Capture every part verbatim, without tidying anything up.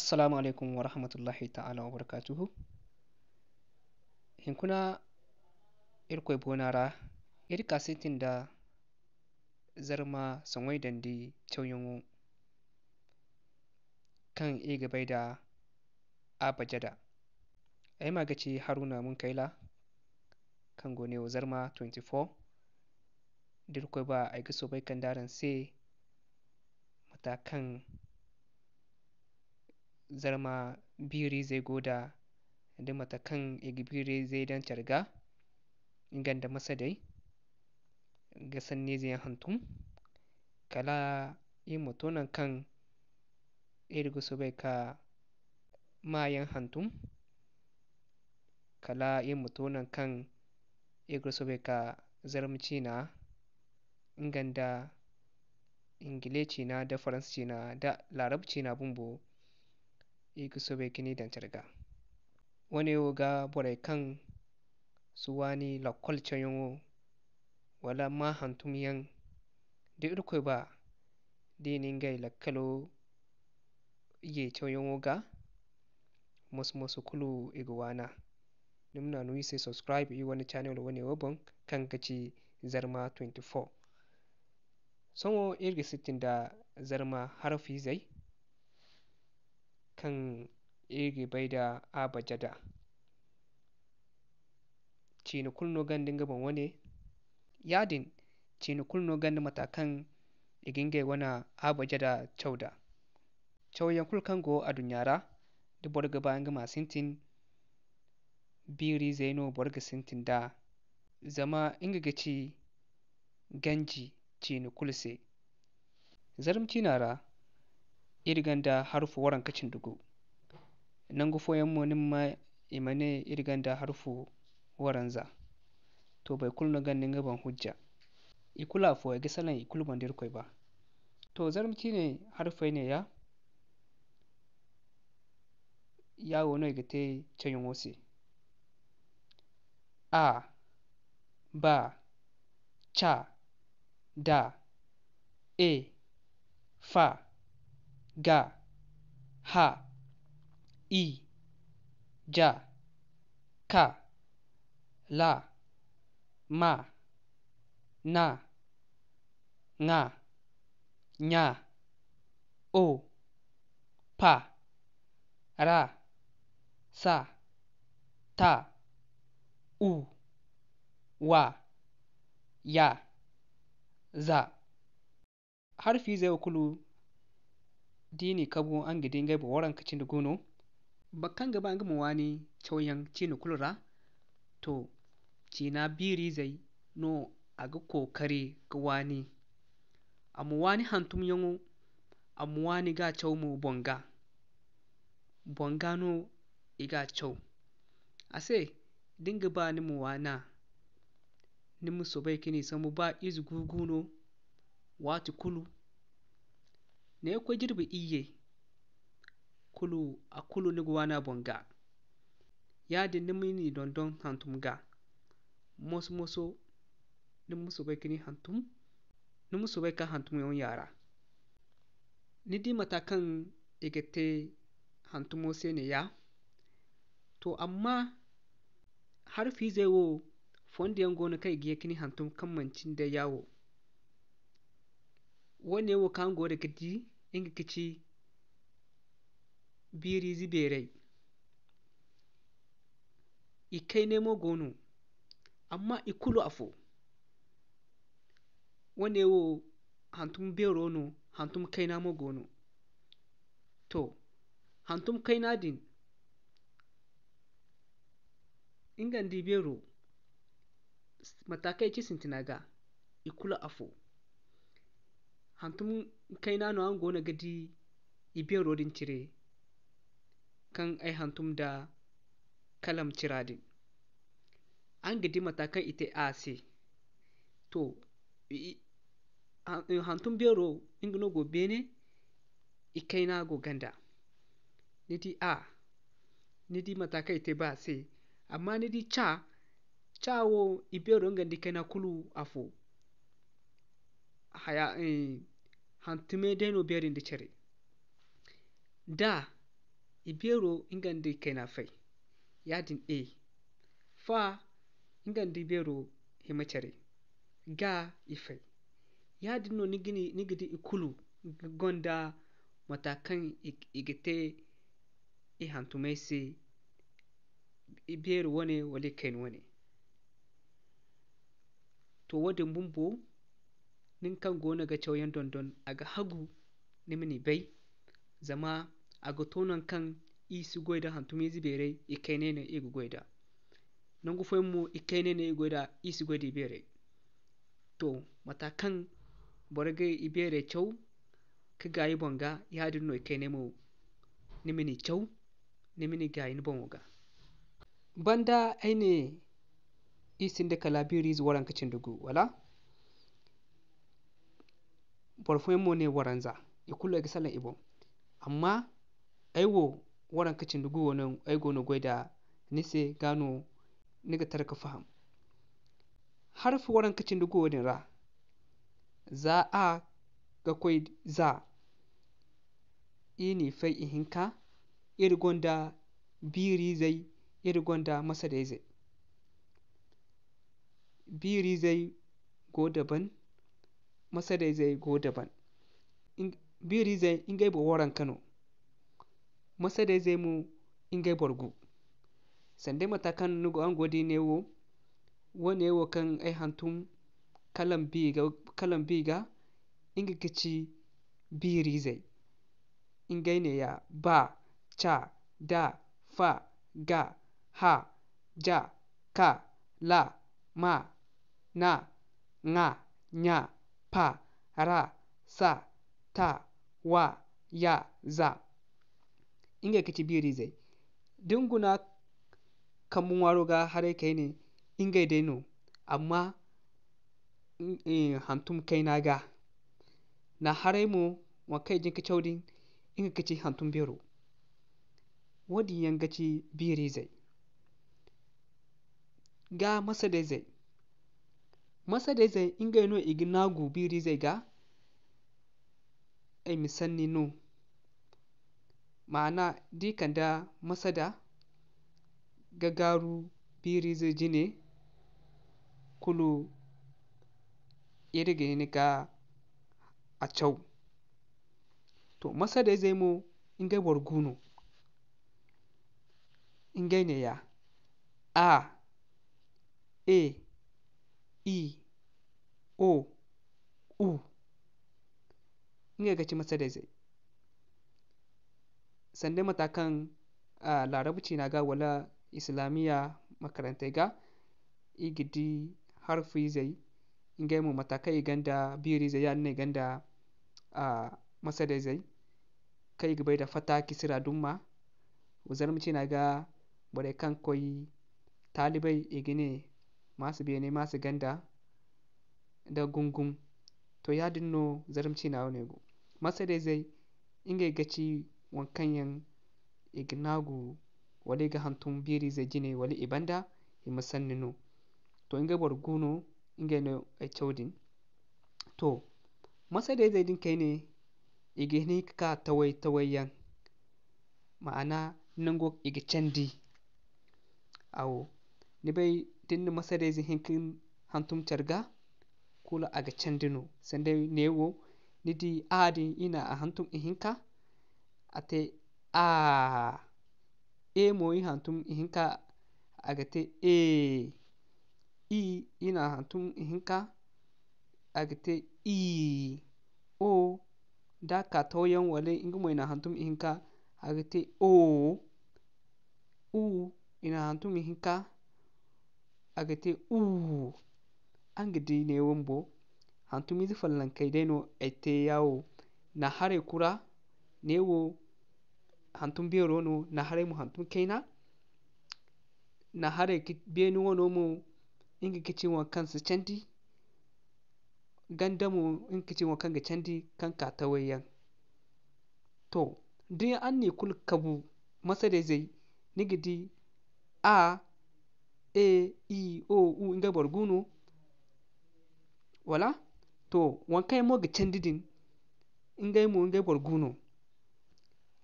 Assalamu alaikum wa rahmatullahi ta'ala wa barakatuhu. Hinkuna Irkoy boona ra, iri ka sintin da Zarma soŋay dandi cawyaŋo kaŋ i ga bay da abajada. Ay ma ga ci Haruna Munkayla, kaŋ go ne wo Zarma twenty-four. Da Irkoy ba, ay ga soobay kande araŋ se mata kaŋ Zarma biiriizey go da, da mata kaŋ i ga biiriizey daŋ care ga, nga nda masadey ga sanniize yaŋ hantum. Kala iri ma to naŋ kaŋ iri ga soobay ka maayaŋ hantum. Kala iri ma to naŋ kaŋ iri ga soobay ka Zarma ciina, nga nda Ingile ciina, da Faransa ciina, da Laarab ciina bumbo, iri ga soobay ka ni daŋ care ga. Wane wo ga borey kaŋ si waani lakkol cawyaŋo wala maa hantumyaŋ, da Irkoy ba, da i na ngey lakkalo ye cawyaŋo ga, moso-moso kulu i ga waana. Ni ma naanu iri se subscribe iri wane channel wane wo boŋ, kaŋ ga ci Zarma twenty-four. Sohõ iri ga sintin da Zarma harfiizey kaŋ iri ga bay da abajada. Ciine kulu no gonda nga boŋ wane. Yaadin, ciine kulu no gonda mata kaŋ i ga ngey wane abajada caw da. Cawyaŋ kulu kaŋ go aduɲɲa ra, da boro ga ba nga ma sintin, biiriizey no boro ga sintin da, zama nga ga ci ganji ciine kulu se. Zarma ciina ra, iri gonda harufu waranka cindi gu. Nangu fooyaŋ mo ni ma maa i ma ne iri gonda harufu waranza. To, boro kulu no gonda nga boŋ hujja. I kulu afo, ay ga salaŋ i kulu boŋ da Irkoy ba. To, Zarma ciine harufey neeya, ya wo no i ga te cawyaŋo se. A, ba, ca, da, e, fa, ga, ha, i, ja, ka, la, ma, na, ŋa, ɲa, o, pa, ra, sa, ta, u, wa, ya, za. Harfiizey wo kulu, d'i n'i kabu, araŋ ga di ngey boŋ waranka cindi gu no. Boro kaŋ ga ba nga ma waani cawyaŋ ciine kulu ra, to, ciina biiriizey no a ga kookari ga waani. A ma waani hantumyaŋo, a ma waani ga caw mo boŋ ga. Boŋ ga no i ga caw. A se, da ni ga ba ni ma waana, ni ma soobay ka ni sambu ba ize gu gu no, waati kulu. Ne koy jirbi iyye, kulu, a kulu ni ga waana boŋ ga. Yaadin ni ma ni dondon hantum ga. Moso-moso, ni ma soobay ka ni hantum, ni ma soobay ka hantumyaŋo yaara. Ni di mata kaŋ i ga te hantumo se neeya? To, amma harfiizey wo, fondo yaŋ go no kaŋ i ga ye ka ni hantum kaŋ manti nda ya wo. Wo-ne wo kaŋ araŋ go ga di, nga ga ci biiriize beerey. I kaynay mo go no, amma i kulu afo. Wo-ne wo hantum beero no, hantum kayna mo go no. To, hantum kayna din, nga nda ibeero, mata kaŋ i ci sintina ga, i kulu afo. Hantum kayna no araŋ goono ga di ibeero din cire, kaŋ ay hantum nda kalam cira din. Araŋ ga di mata kaŋ i te a se. To, i, i, ha-, hantum beero, nga no go beene, i kayna go ganda. Ni di a, ni di mata kaŋ i te ba se. Amma ni di ca, ca wo, ibeero nga nda i kayna kulu afo. Haya, eh, hantume day no beeri nda care. Da, Ibeero nga nda ikayna fay. Yaadin e. Fa nga nda ibeero hima care. Ga i fay. Yaadin no ni ga di i kulu gonda mata kaŋ i ga te i hantumey se, ibeero wane wala ikayna wane. To, wo-din bumbo, nin kaŋ goono ga cawyaŋ dondon, a ga hagu ni ma ni bay, zama a ga to nangu kaŋ i si goy da hantumiize beerey, ikayney no i ga goy da. Nangu fooyaŋ mo, ikayney no i ga goy da, i si goy da ibeerey. To, mata kaŋ boro ga ibeerey caw ka gaayi boŋ ga, yaadin no ikayney mo, ni ma ni caw, ni ma ni gaayi ni boŋo ga. Banda ay ne i sinda kala biiriize waranka cindi gu, wala? Boro fooyaŋ mo ne waranza, i kulu ay ga salaŋ i boŋ. Amma ay wo, waranka cindi gu wo no ay go no goy da ni se, ga no ni ga tara ka faham. Harfi waranka cindi gu wo din ra, za a ga koy za, i n'i fay ihinka, iri gonda biiriizey, iri gonda masadayzey. Biiriizey go daban, masadayzey go daban. Biiriizey ngey boro waranka no, masadayzey mo ngey boro gu. Sanda mata kaŋ ni go, araŋ go ga di neewo, wo neewo kaŋ ay hantum kalaŋ bi ga, kalaŋ bi ga, nga ga ci biiriizey. Ngey neeya: ba, ca, da, fa, ga, ha, ja, ka, la, ma, na, ŋa, ɲa, pa, ra, sa, ta, wa, ya, za. Ngey ga ci biiriizey. Da ni guna kambe ŋwaaro ga haray kayne, ngey day no, amma hantum kayna ga. Na haray mo, waŋ kaŋ i jin ka caw din, nga ga ci hantum beero. Wo-din yaŋ ga ci biiriizey. Ga masadayzey. Masadayzey, ngey no i ga naagu biiriizey ga, ay ma sanni no. Maana, da i kande masada ga gaaru biiriize jine, kulu iri ga hin ka a caw. To, masadayzey mo, ngey boro gu no. Ngey neeya: a, e, i, o, u. Ngey ga ci masadayzey. Sanda mata kaŋ, a, laarabu ciina ga wala islaamiya makarantey ga, i ga di harfiizey, ngey mo mata kaŋ i gonda biiriizey, yaadin no i gonda, a, masadayzey, kaŋ i ga bay da fata, kisira, dumma. Zarma ciina ga borey kaŋ koy taalibey, i ga ne maasa beene, maasa ganda, nda gungum. To, yaadin no zarma ciina wane go. Masadayzey, ngey ga ci waŋ kaŋ yaŋ i ga naagu, wala i ga hantum biiriizey jine, wala i banda, i ma sanni no. To, ngey boro gu no, ngey no ay caw din. To, masadayzey din kayne, i ga hin ka ka taway-taway yaŋ. Maana, nango i ga candi. Awo, ni bay, da ni na masadayze hin ka hantum care ga, kulu a ga candi no. Sanda neewo, ni di a din, i na a hantum ihinka, a te aa. E mo, i hantum ihinka, a ga te ee. I, i na a hantum ihinka, a ga te ii. O, da a ka tawyaŋ wala nga mo i na a hantum ihinka, a ga te oo. U, i na a hantum ihinka, a ga te uu. Araŋ ga di neewo bumbo, hantumiize follonkey day no ay te yaawo. Na haray kura, neewo hantum beero no, na haray mo hantum kayna. Na haray beene wano mo, nga ga ci waŋ kaŋ si candi. Ganda mo, nga ga ci waŋ kaŋ ga candi, kaŋ ka taway yaŋ. To, da araŋ na i kulu kabu, masadayzey, ni ga di a, e, i, o, u, ngey boro gu no. Wala? To, waŋ kaŋ yaŋ mo ga candi din, ngey mo, ngey boro gu no.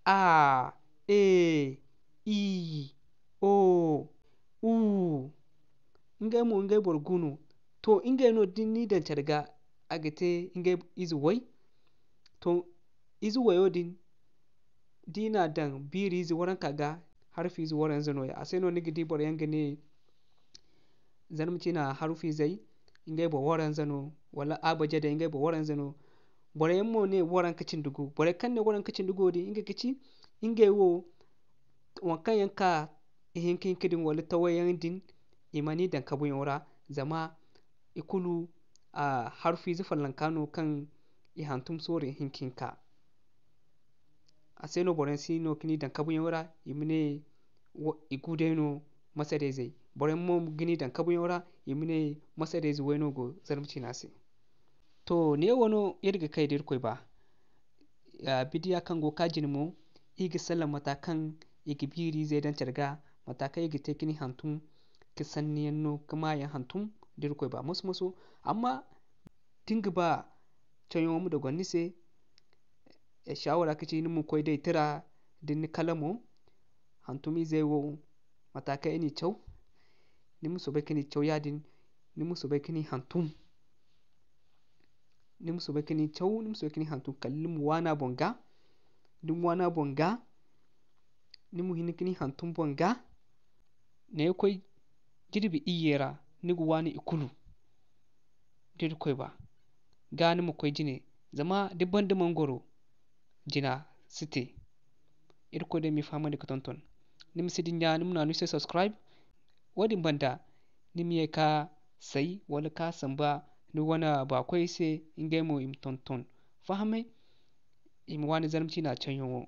A, e, i, o, u. Ngey mo, ngey boro gu no. To, ngey no, da ni daŋ care ga, a ga te ngey ize way. To, ize wayo din, da i n'a daŋ biiri ize waranka ga, harfi ize waranza nooya. A se no ni ga di boro yaŋ ga ne, Zarma ciina harufizey, ngey boro waranza no, wala abajadey, ngey boro waranza no. Boro yaŋ mo ne waranka cindi gu. Borey kaŋ ne waranka cindi gu din, nga ga ci, ngey wo, waŋ kaŋ yaŋ ka ihinka hinka din wala taway yaŋ din, i mana i daŋ kabuyaŋ ra, zama i kulu, a, harfize follonka no kaŋ i hantum sorro ihinka hinka. A se no boroyaŋ si no ka ni daŋ kabuyaŋ ra, i ma ne, wa-, i gu day no masarayzey. Boroyaŋ mo ga ni daŋ kabuyaŋ ra, i ma ne masarayze way no go Zarma ciina se. To, neewo no iri ga kay da Irkoy ba. Ah, bidiya kaŋ go ga ka jine mo, iri ga salaŋ mata kaŋ i ga biiri izey daŋ care ga, mata kaŋ i ga te ka ni hantum, ka sanniyaŋ no, ka maayaŋ hantum da Irkoy ba moso-moso. Amma da ni ga ba cawyaŋo ma dogon ni se, eh, shawara ka ci ni ma koy day tira da ni kalamo, hantumizey wo, mata kaŋ i n'i caw, ni ma soobay ka ni caw yaadin, ni ma soobay ka ni hantum. Ni ma soobay ka ni caw, ni ma soobay ka ni hantum, kala ni ma waana boŋ ga. Da ni waana boŋ ga, ni ma hin ka ni hantum boŋ ga. Ne koy jirbi iyye ra, ni ga waani i kulu. Da Irkoy ba, ga ni ma koy jine, zama da banda mana goro, jina si te. Irkoy day m'i fahamandi ka tonton. Ni ma si dinya, ni ma naanu se subscribe. Wo-din banda, ni ma ye ka say wala ka samba ni wane baakoy se, ngey mo i ma tonton fahamay, i ma waani Zarma ciina cawyaŋo.